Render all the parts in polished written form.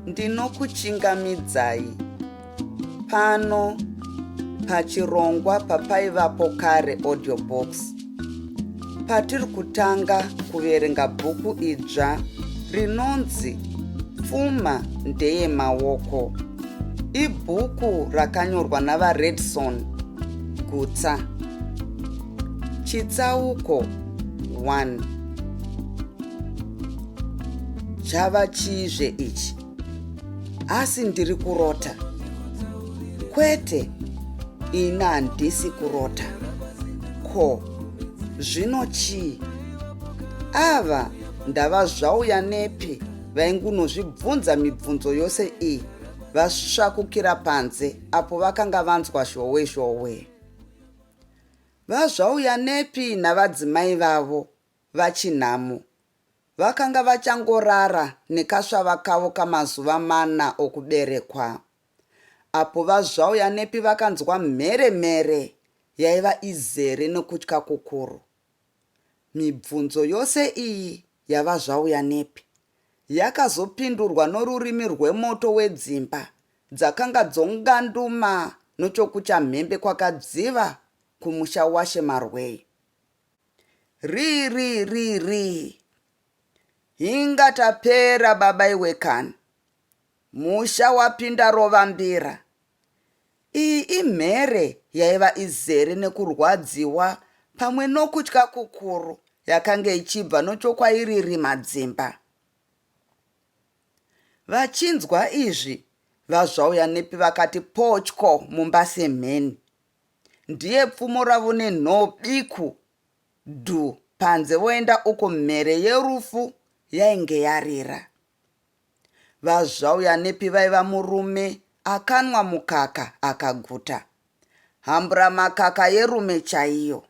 Ndinokuchingamidzai pano pachirongwa papaivapo kare audio box patiri kutanga kuverenga bhuku idzva rinonzi Pfuma ndeyemaoko. Ibhuku rakanyorwa naVaRedson Gutsa. Chitsauko 1. Chava chiizve ichi? Asi ndiri kurota? Kwete, ini handisi kurota. Ko, zvino chii? Ava ndava zvauya nepi vaingunozvibvunza mibvunzo yose iyi vasvakukira panze apo vakanga vanzwa zhowe zhowe. Vazvauya nepi navadzimai vavo vaChinhamo vakanga vachangorara nekasvava kavo kamazuva mana okuberekwa. Apo vaZvauya nepi vakanzwa mhere mhere yaiva izere nokutya kukuru. Mibvunzo yose iyi yavaZvauya nepi yakazopindurwa norurimi rwemoto wedzimba dzakanga dzonganduma nochokuchamhembe kwakadziva kumusha waShe Marwei. Rii rii rii rii. Hinga tapera baba iwe kani. Musha wapinda rovambira. Iyi imhere yaiva izere nekurwadziwa pamwe nokutya kukuru yakange ichibva nochokwairirima dzimba. Vachinzwa izvi, VaZvauyanepi vakati potyo mumba semheni. Ndiye pfumo ravo nenhoo biku dhu panze voenda uko mhere yerufu yainge yarira. VaZvauyanepi vaiva murume akanwa mukaka akaguta. Hambura makaka yerume chaiyo.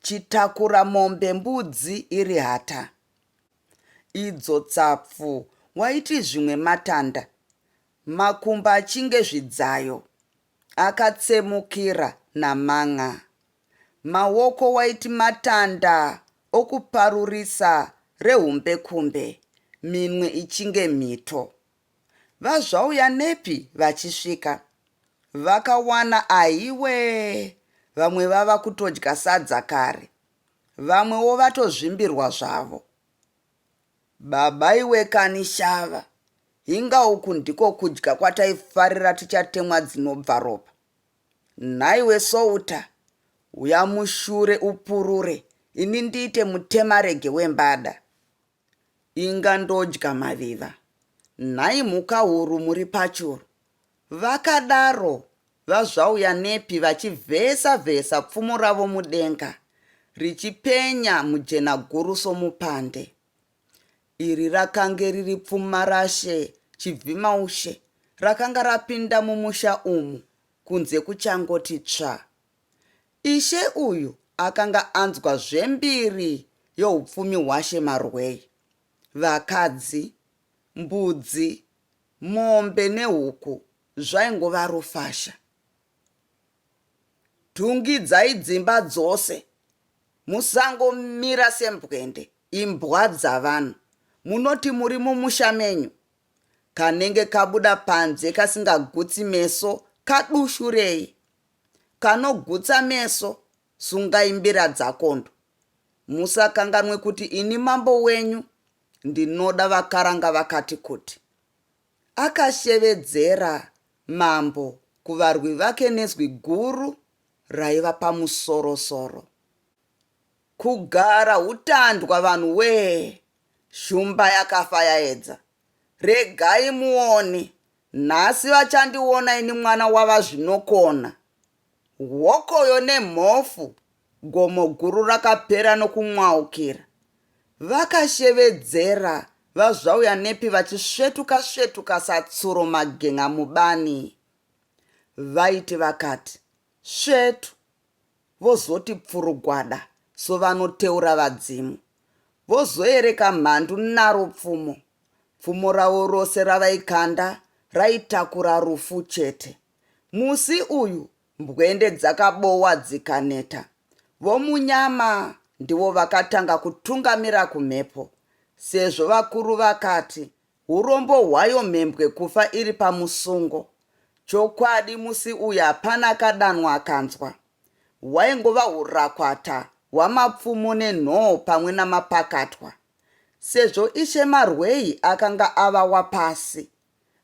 Chitakura mombe mbudzi iri hata. Idzo tsapfu waiti zvimwe matanda. Makumbo achinge zvidzayo. Akatsemukira naman'a. Maoko waiti matanda okuparurisa rehumbekumbe, minwe ichinge mhito. VaZvauya nepi vachisvika, vakawana ahiwee vamwe vava kutodya sadza kare, vamwewo vatozvimbirwa zvavo. Baba iwe kani shava, hinga uku ndiko kudya kwataifarira tichatemwa dzinobva ropa. Nhaiwe Souta, huya mushure upurure ini ndiite mutemarege wembada. Inga ndodya maviva. Nhai mhukahuru muri pachuru. Vakadaro VaZvauyanepi vachivhesa vhesa pfumo ravo mudenga richipenya mujenaguru somupande. Iri rakange riri pfuma raShe Chibvimaushe rakanga rapinda mumusha umu kunze kuchangoti tsva. Ishe uyu akanga anzwa zvembiri youpfumi hwaShe Marwei. Vakadzi, mbudzi, mombe nehuku zvaingova rufasha. Tungidzai dzimba dzose, musangomira sembwende, imbwa dzavanhu. Munoti muri mumusha menyu? Kanenge kabuda panze kasingagutsi meso kadushurei. Kanogutsa meso sungai mbira dzakondo. Musakanganwe kuti ini mambo wenyu ndinoda vakaranga vakati kuti. Akashevedzera mambo kuvarwi vake nezwi guru raiva pamusorosoro. Kugara hutandwa vanhu wee! Shumba yakafa yaedza. Regai muone, nhasi vachandiona ini mwana waVaZvinokona. Hokoyo nemhofu, gomo guru rakapera nokumwaukira. Vakashevedzera VaZvauyanepi vachisvetuka svetuka satsuro magen'a mubani. Vaiti vakati svetu vozoti pfurugwada sovanoteura vadzimu. Vozoereka mhandu naro pfumo. Pfumo ravo rose ravaikanda raitakura rufu chete. Musi uyu mbwende dzakabowa dzikaneta. Vomunyama ndivo vakatanga kutungamira kumhepo sezvo vakuru vakati hurombo hwayo mhembwe kufa iri pamusungo. Chokwadi musi uyu hapana akadanwa akanzwa. Hwaingova hurakwata hwamapfumo nenhoo pamwe namapakatwa. Sezvo Ishe Marwei akanga ava wapasi,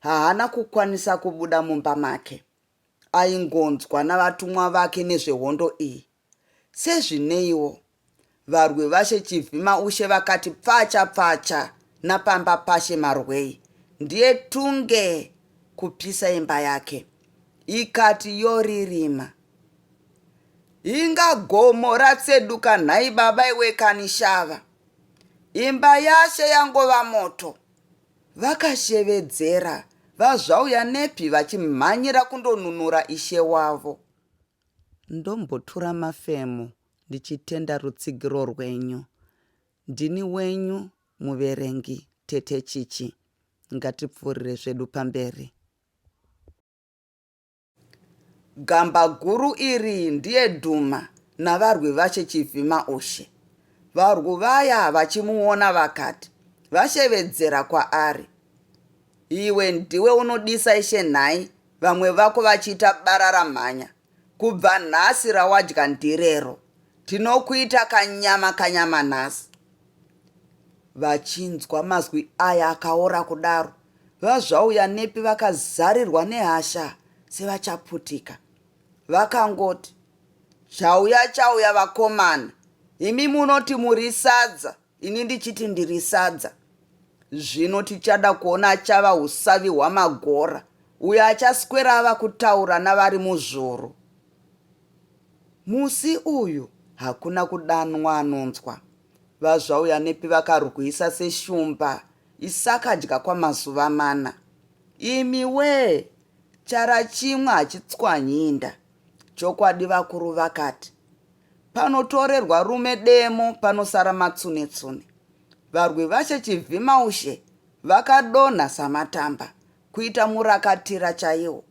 haana kukwanisa kubuda mumba make. Aingonzwa navatumwa vake nezvehondo iyi. Sezvineiwo, varwi vaShe Chivhimaushe vakati pfacha pfacha napamba paShe Marwei ndiye tunge kupisa imba yake. Ikati yoririma. Inga gomo ratseduka nhai baba iwe kani shava. Imba yaShe yangova moto. Vakashevedzera VaZvauyanepi vachimhanyira kundonunura ishe wavo. Ndombotura mafemo ndichitenda rutsigiro rwenyu. Ndini wenyu muverengi Tete Chichi. Ngatipfuurire zvedu pamberi. Gamba guru iri ndiye Dhuma navarwi vaShe Chivhimaushe. Varwi vaya vachimuona vakati vashevedzera kwaari, Iwe ndiwe unodisa ishe nhai, vamwe vako vachiita barara mhanya. Kubva nhasi rawadya ndirero. Tinokuita kanyama kanyama nhasi. Vachinzwa mazwi aya akaora kudaro, VaZvauyanepi vakazarirwa nehasha sevachaputika. Vakangoti, Chauya chauya vakomana, imi munoti muri sadza, ini ndichiti ndiri sadza. Zvino tichada kuona achava usavi hwamagora uyo achaswera ava kutaura navari muzvuru. Musi uyu hakuna kudanwa anonzwa. VaZvauyanepi vakarwisa seshumba isakadya kwamazuva mana. Imi wee, chara chimwe hachitswanyi inda. Chokwadi vakuru vakati, panotorerwa rume demo panosara matsunetsune. Varwi vaShe Chivhimaushe vakadonha samatamba, kuita murakatira chaiwo.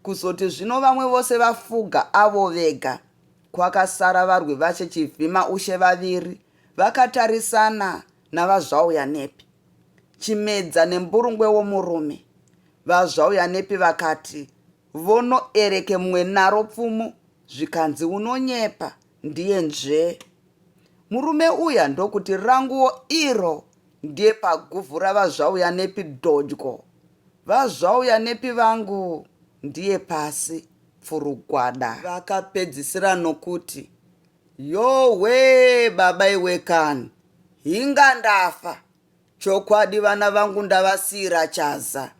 Kuzoti zvino vamwe vose vafuga avo vega, kwakasara varwi vaShe Chivhimaushe vaviri vakatarisana naVaZvauyanepi. Chimedza nemburungwe womurume. VaZvauyanepi vakati vonoereke mumwe naro pfumo zvikanzi unonyepa ndiye nzvee. Murume uya ndokuti ranguwo iro ndiye paguvhu raVaZvauyanepi dodyo. VaZvauyanepi vangu ndiye pasi pfurugwada. Vakapedzisira nokuti Yohwee baba iwe kani, hinga ndafa, chokwadi vana vangu ndavasiira chaza.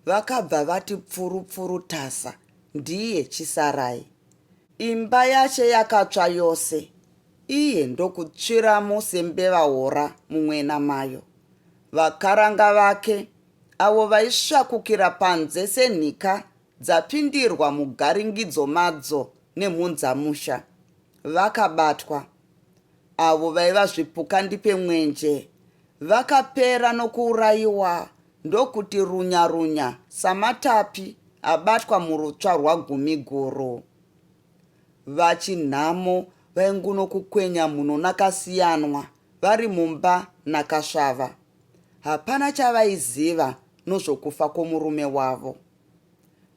Vakabva vati pfuru pfuru tasa ndiye chisarai. Imba yaShe yakatsva yose, iye ndokutsviramo sembeva hora mumwena mayo. Vakaranga vake, avo vaisvakukira panze senhika dzapindirwa mugaringidzo madzo nemhunzamusha, vakabatwa. Avo vaiva zvipuka ndipe mwenje, vakapera nokuurayiwa ndokuti runya runya samatapi abatwa murutsva rwaGumiguru. VaChinhamo vaingunokukwenya mhuno naKasiyanwa vari mumba naKasvava. Hapana chavaiziva nozvokufa kwomurume wavo.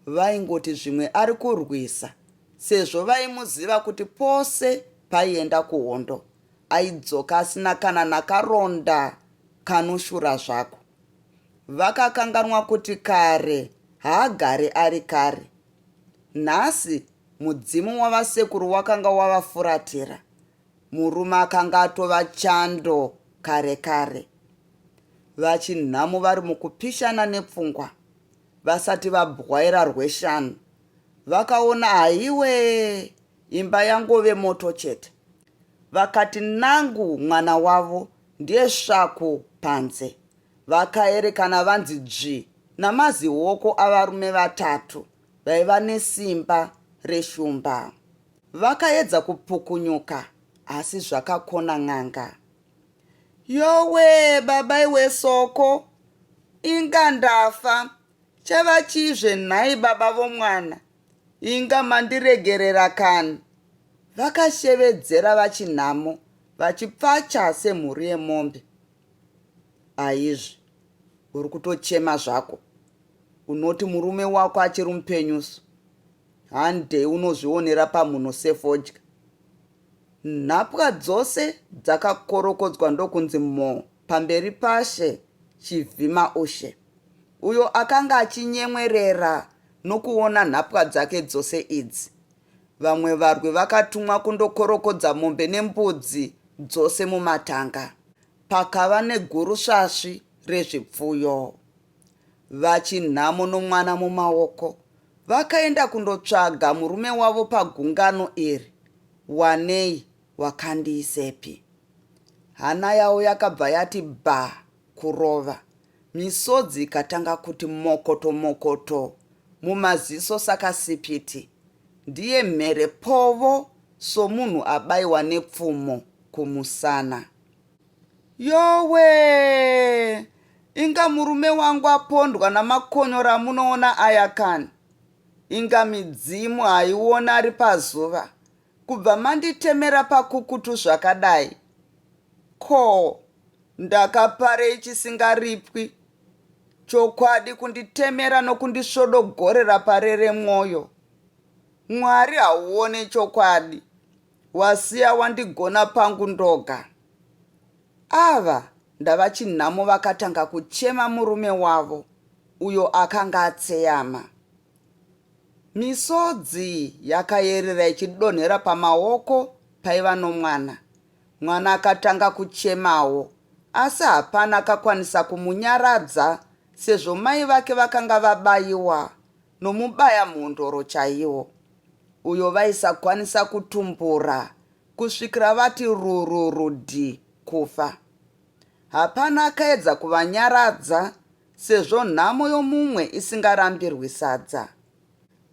Vaingoti zvimwe ari kurwisa sezvo vaimuziva kuti pose paienda kuhondo aidzoka asina kana nakaronda kanoshura zvako. Vakakanganwa kuti kare haagare ari kare. Nhasi mudzimu wavasekuru wakanga wavafuratira. Murume akanga atova chando kare kare. VaChinhamo vari mukupishana nepfungwa vasati vabwaira rweshanu vakaona haiwee imba yangove moto chete. Vakati nangu mwana wavo ndiye svaku panze. Vakaerekana vanzi dzvi namaziwoko avarume vatatu vaiva nesimba reshumba. Vakaedza kupukunyuka asi zvakakona n'anga. Yowee baba iwe Soko, inga ndafa, chava chiizve nhai baba vomwana, inga mandiregerera kani. Vakashevedzera VaChinhamo vachipfacha semhuru yemombe. Aizvi, uri kutochema zvako. Unoti murume wako achiri mupenyusu. Handei unozvionera pamhuno sefodya. Nhapwa dzose dzakakorokodzwa ndokunzi mho pamberi paShe Chivhimaushe, uyo akanga achinyemwerera nokuona nhapwa dzake dzose idzi. Vamwe varwi vakatumwa kundokorokodza mombe nembudzi dzose mumatanga. Pakava negurusvasvi rezvipfuyo. VaChinhamo nomwana mumaoko vakaenda kundotsvaga murume wavo pagungano iri, wanei wakandiisepi. Hana yavo yakabva yati bha kurova, misodzi ikatanga kuti mokoto mokoto mumaziso sakasipiti, ndiye mhere povo somunhu abaiwa nepfumo kumusana. Yowee! Inga murume wangu apondwa namakonyora amunoona aya kani. Inga midzimu haioni ari pazuva. Kubva manditemera pakukutu zvakadai. Ko, ndakaparei chisingaripwi? Chokwadi kunditemera nokundisvodogorera parere mwoyo. Mwari hauone chokwadi. Wasiya wandigona pangu ndoga. Ava ndaVaChinhamo vakatanga kuchema murume wavo uyo akanga atseyama. Misodzi yakayerera ichidonhera pamaoko paiva nomwana. Mwana akatanga kuchemawo asi hapana akakwanisa kumunyaradza sezvo mai vake vakanga vabayiwa nomubaya mhondoro chaiwo uyo vaisakwanisa kutumbura kusvikira vati rururu dhi kufa. Hapana akaedza kuvanyaradza sezvo nhamo yomumwe isingarambirwi sadza.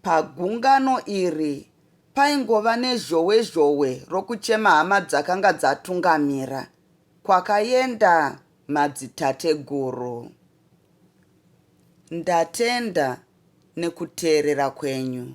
Pagungano iri paingova nezhowe-zhowe rokuchema hama dzakanga dzatungamira kwakaenda madzitateguru. Ndatenda nekuteerera kwenyu.